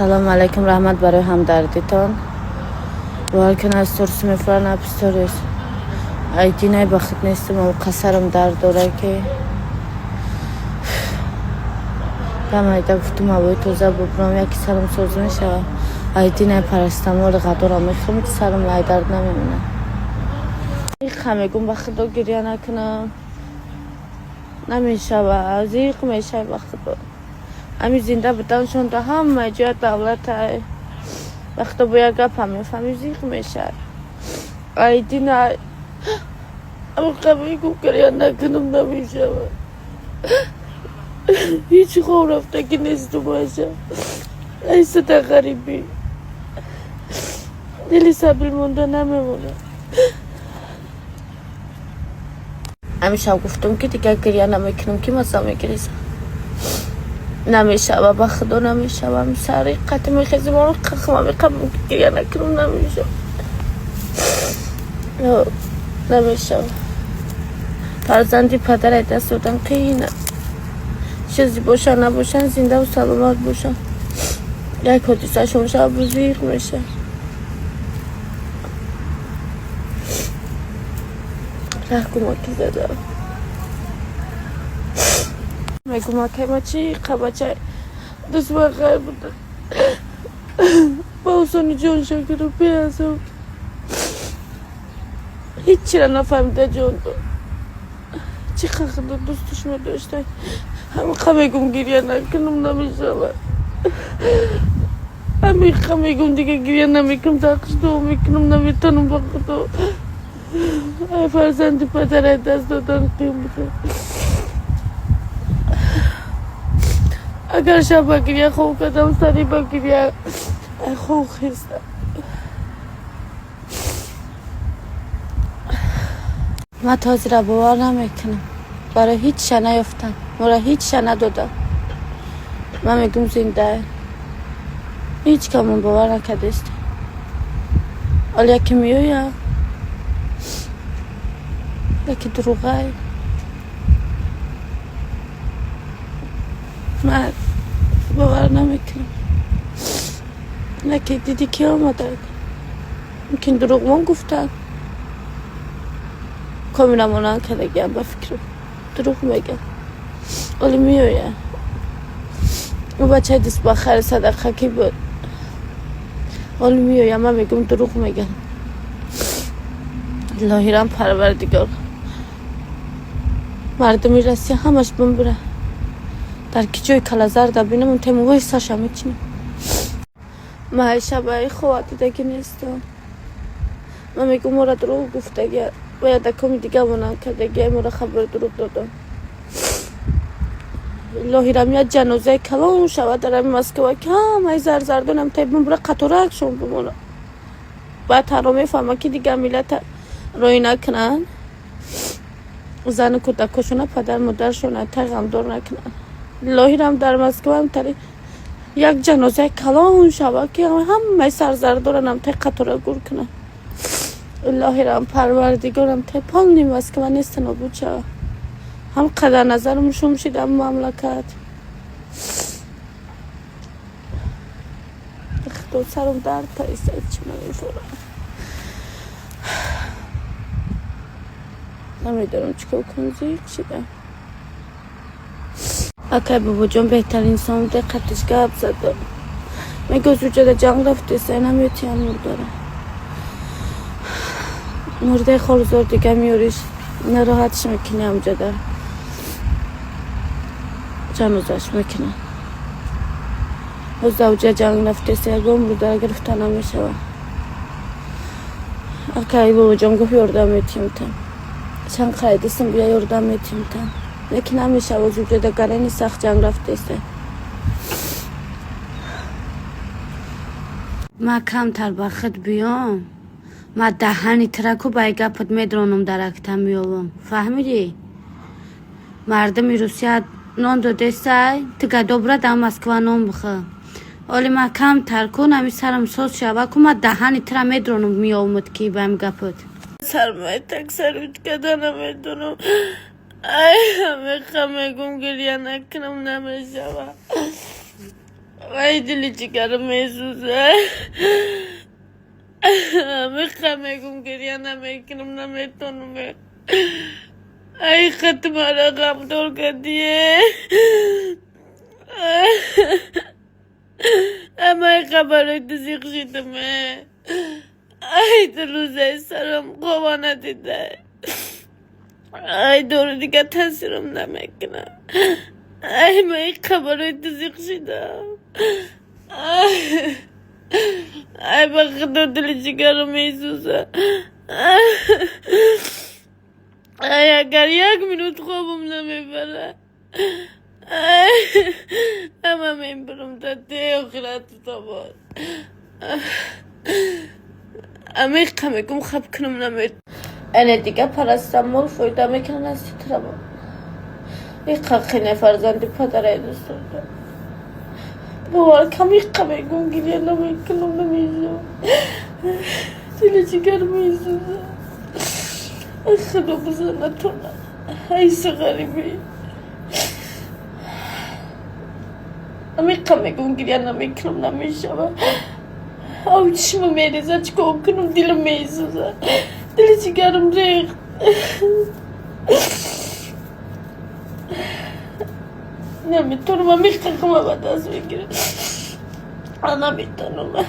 Ассалому алайкум, раҳмат барои ҳамдардитон. Бовар кун, аз торс мефуран апсторис. Ай динай бахт нестам, қасарам дард дора ки. Дамайда гуфтум ҳавои тоза бубурам, яки сарам соз мешавад. Ай динай парастамоли ғадора мехӯрам, ки сарам ай дард намемонад. Иқа мегум, ба худо гиря накунам. Намешава, зиқ мешавӣ ба худо. Ами зинда буданшон да ҳама ҷоя давлатай. Ба худо бо як гапам мефаҳмӣ, зиқ мешавӣ. Ай динай амқа мегум, гиря накунам, намешава. Ҳеҷ хоб рафтагӣ нестум аша. Ай сада ғарибӣ. Дили сабил монда намемонад. Ҳамин шаб гуфтум, ки дигар гиря намекунам, ки маза мегирезам. Намешава, ба худо намешава. Ами сари қати мехезим, қахма меқабам, ки гиря накунам, намешава. Намешава. Фарзанди падарай даст додан қиин аст. Чизи бошанд, набошанд, зиндаву саломат бошанд. Як ҳодисашон шава, зиқ мешавад. Раҳ кӯмаки задам. Мегум, акай ма чӣ қабачай дӯст ба хайр буда. Ба осони ҷонша гирифт, беазоб. Ҳеччира нафаҳмида ҷон дод. Чӣ қадр дӯсташ медоштай. Ҳамиқа мегум, гиря накунам, намешавад. Ҳамиқа мегум, дига гиря намекунам, тақш дуо мекунам, наметонам, ба худо. Ай фарзанди падарай даст додан қиин буда. Агар шаб ба гиря хоб кардам, сари ба гиря ай хоб хестам. Ман то ҳозира бовар намекунам. Барои ҳечша наёфтам. Моро ҳечша надодам. Ман мегум, зиндае. Ҳеҷ камон бовар накардест. Ҳоло яке меояд, яке дурӯғай. Ман бовар намекунам. Яке дидӣ, ки омадад. Мумкин дурӯғмон гуфтанд. Комила монанд кардагиам, ба фикрам. Дурӯғ мегӯям. Ҳоло меояд. Ӯ бачаи дӯстбахайр садақа кӣ буд? Ҳоло меояд, ман мегӯям, дурӯғ мегӯям. Илоҳирам Парвардигор. Мардуми Россия ҳамаш бимбира. Дар ки ҷои калазарда бинам, темувои сарша мечинам. Ман ай шабаи хова дидагӣ нестам. Ман мегӯм, моро дурӯғ гуфтагия. Бояд дакоми дига монанд кардагия, моро хабари дурӯғ доданд. Илоҳирам, як ҷанозаи калон шавад дар ҳамин Москва, ки ҳамаи зарзардонам тай бимбира, қаторакшон бимонад. Баъд танҳо мефаҳмад, ки дигар миллата роӣ накунанд. Зану кӯдакошона, падар модаршона тай ғамдор накунанд. Илоҳирам, дар Москваам тари як ҷанозаи калон шавад, ки ҳамаи сарзардоранам тай қатора гур кунанд. Илоҳирам Парвардигорам, тай полный Москва неста нобуд шавад. Ҳам қадар назарам шум шид ам мамлакат. Худо, сарам дард кардиста, чӣ намефурам. Намедонам чӣ кор кунам, зиқ шидам. Акай бобоҷон беҳтарин инсон буда, қаттиш гап зада. Мегӯ, зуҷада ҷанг рафтеса, наметиям мурдара. Мурдаи хорзор дига меёриш, нароҳатш мекунӣ, ҳамҷода ҷанозаш мекунад. Боз завҷа ҷанг рафтеса, ягон мурдара гирифта намешавад. Акай бобоҷон гуфт, ёрдам метиҳем. Чанд қайдисим бия, ёрдам метиҳем. Лекин намешава, зуҷада гарани сахт ҷанг рафтеса. Ман камтар ба худ биём, ман даҳани тираку бай гапат медронам, даракта меёвам. Фаҳмидӣ? Мардуми Русия нон додесай, ту гадобра дар Москва нон бихӯр. Оли ман камтар кун, ами сарам соз шава ку, ман даҳани тира медронам, меёвмуд ки ба ами гапат. Сармай так сарут када намедонам. Ай, ҳамеқа мегум, гиря накунам, намешава. Вай, дили ҷигарам месӯза. Миха мегум, гиря намекунам, наметонам. Ай, хат мара ғамдор кардие. Амай хабарои ту зиқ шидаме. Ай, ду рӯзаи сарам хова надида. Ай, дору дига таъсирам намекунад. Ай, ман хабарои ту зиқ шидам. Ай, ба худо, дили ҷигарам месӯза. Ай, агар як минут хобам намебарад. Ай, ама мебарам та те охирату табод. Амиқа мегум, хаб кунам, намет. Ане дига парацетамол фоида мекунад аз титраба. Иқа қине фарзанди падарай дӯстон. Бовар кам, иқа мегум, гиря намекунам, намешавам. Дили ҷигар месӯза. Ай, худо бизанатона. Ай, ғарибӣ. Амиқа мегум, гиря намекунам, намешавам. Ав, чишма мереза, чӣ кор кунам, дилам месӯза. Дили ҷигарам рехт. Наметонам, амиқа хама ба даст мегирам. Наметонам.